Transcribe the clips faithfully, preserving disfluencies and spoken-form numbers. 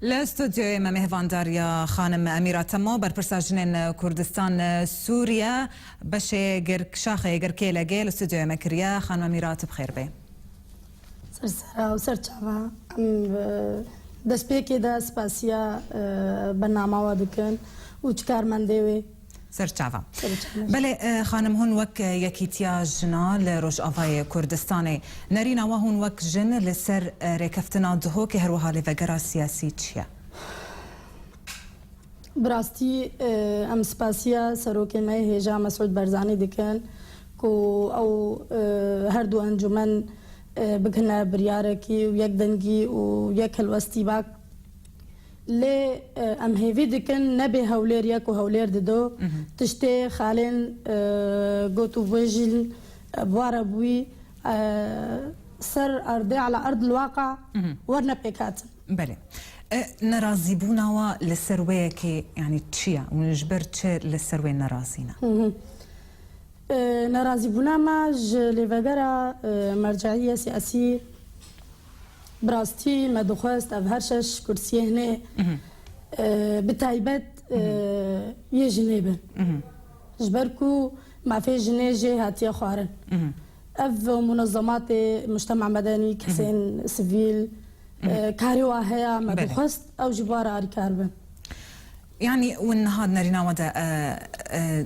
Li stûdyoyê me mêhvandariya xanim Emîra Temo, berpirsa jinên Kurdistan Sûriye, beşê girk, şaxê girkê L G li stûdyoyê me kiriye. Xanim Emîra, tu bi xêr bê. Ser sera û ser çava. Em, e, destpêkê de spasiya, e, bernama we dikin û çi karmendê wê. Ser çava. Ser çava. Belê, e, xanim, hûn wek, e, Yekîtiya Jina li Rojavayê Kurdistanê, nerîna we hûn wek jin li ser, e, rêkeftina Duhokê, her wiha lêvegera siyasî çi ye? Bi rastî, e, em spasiya serokê me yê hêja Mesûd Barzanî dikin ku ew, e, her du encûmen, e, bigihine biryarekî û yek dengî û yek helwestî bak. Lê, e, em hêvî dikin nebê hewlêr yek û hewlêr dido, Mhm. tiştê xalên, e, gotûbêjin, e, bi wa re bûyî, e, ser erdê ala erd li waqa Mhm. werne pêk hatin. Belê. E, nerazîbûna we li ser wê yekê, yanî çi ye? Hûn ji ber çi li ser wê nerazî ne? Hı hı. E, nerazîbûna me ji lêvegera, e, merceîye siyasî, bi rastî me dixwest ev her şeş kursiyê hinê, Mhm. e, bi taybet, e, Mhm. yê jinê bin. Mhm. Ji ber ku mafê jinê jê hatiye xwarin. Mhm. Ev munezematê mujtema medenî, kesên Mhm. sivîl, Mhm. e, karê wa heye, me Belê. dixwest ew ji bo re alîkar bin. Yanî hûn niha di nerîna we de, e, e,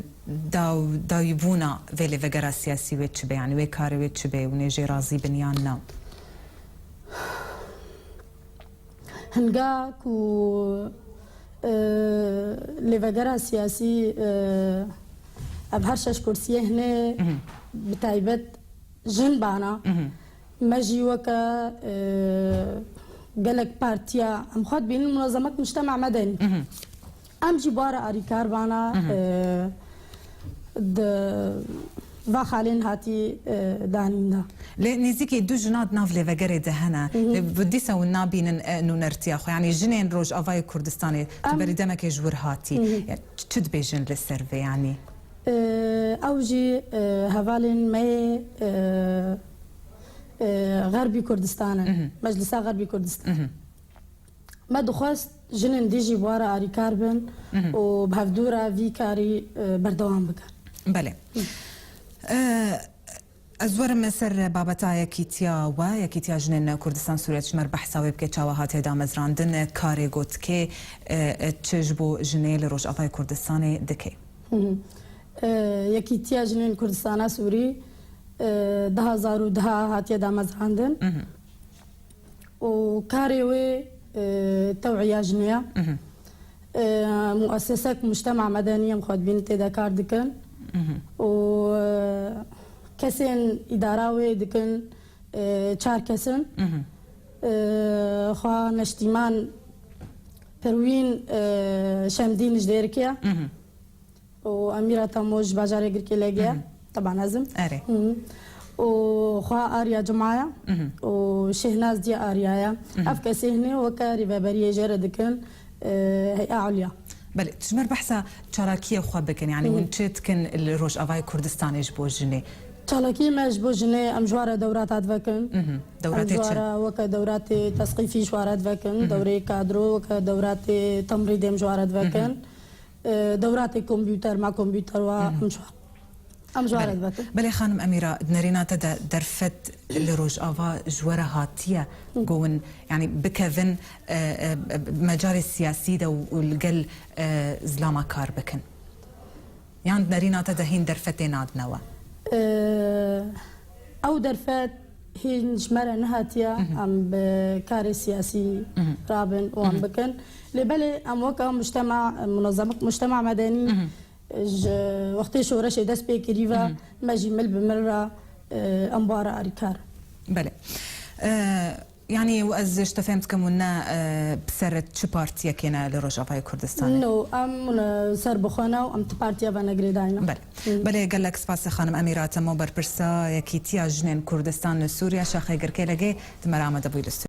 daw-, dawîbûna vê lêvegera siyasî wê çi be? Yanî wê karê wê çi be? Hûn ê jê razî bin yan na? Hinga ku, e, lêvegera siyasî, e, ev her şeş kursiyê hinê Mhm. bi taybet jin bana. Mhm. Me jî weke, e, gelek partiya, em xwe dibînin munezemek mujtema medenî. Mhm. Em jî bi wa re alîkar bana, Mhm. e, di va xalên hatî, e, danîn de. Lê nêzîkî du jina di nav lêvegerê de hene. Mhm. Lê bi dîsa hûn nabînin, e, nûnertiya xwe. Yanî jinên Rojavayê Kurdistanê, tu Em berî demekê ji wir hatî. Mhm. Ya, çi dibêjin li ser vê yanî? E, ew jî, e, hevalên me yê, e, e, Xerbî Kurdistan in. Mhm. Meclisa Xerbî Kurdistan. Mhm. Me dixwest jinên dî jî bi wa re alîkar bin Mhm. û bi hevdû re vî karî, e, berdewam bikin. Belê. E, ez werim ser babeta yekîtiya we, Yekîtiya Jinên Kurdistan Sûriye, ji me re behsa wê bike, çawa hatiye damezrandin, karê ku dike, e, e, çi ji bo jinê li Rojavayê Kurdistanê dike? Hı hı. E, Yekîtiya Jinên Kurdistana Sûrî, e, du hazar û deh hatiye damezrandin. Mhm. û karê wê, e, tew'iya jinê ye. Mhm. E, muessesek mujtema medenî em xwe dibînin tê de kar dikin. Mhm. Û, e, kesên îdara wê dikin, e, çar kes in. Mhm. E, xwe Neştîman Perwîn, e, Şemdîn ji Dêrikê ye. Mhm. û Emîra Tamo ji bajarê Girkê L G ye. Mhm. Teban ez im. Erê. Hı. Û xwe Arya Cuma ye. Mhm. Û Şêhnaz Diya Arya ye. Mhm. Ev kesê hinê weke rêveberiyê jê re dikin, e, Heya Ulya. Belê, tu ji me re behsa çalakiyê xwe bikin, yanî Hı. hûn çi dikin li Rojavayê Kurdistanê ji bo jinê? Çalakiyê me ji bo jinê, em ji wa re dewrata divekin. Mhm. Em Dewratê ji wa çi? re weke dewratê tesqîfî ji wa re divekin, Mhm. dewreyê kadro, weke dewratê temrîdê em ji wa re divekin. Mhm. E, dewratê kompûter, ma kompûter wa Mhm. em ji, em ji wa re Belê. divekin. Belê xanim Emîra, di nerîna te de derfet li Rojava ji we re hatiye Hı. ku hûn, yanî bikevin, e, e, e, mecalê siyasî de û, û li gel, e, zilama kar bikin? Yan di nerîna te de hîn derfetê nadine we? E, ew derfet hîn ji me re nehatiye, Mhm. em bi karê siyasî Mhm. rabin û em Mhm. bikin. Lê belê em weke mujtema, munezemek, mujtema medenî, Mhm. ji wextê şoreşê dest pê kirî ve, Mhm. me jî mil bi mil re, e, em bi wa re alîkar. Belê. E, yanî ez ji te fêm dikim û ne, e, bi ser çi partiyekê ne li Rojavayê Kurdistanê? No, em, e, ser bi xwe ne û em ti partiya ve ne girêdayî ne. Belê. Hı. Belê, gelek spas xanim Emîra Temo, berpirsa Yekîtiya Jinên Kurdistan li Sûriye, şaxê Girkê L G, di me re amade bûyî li stûdyo.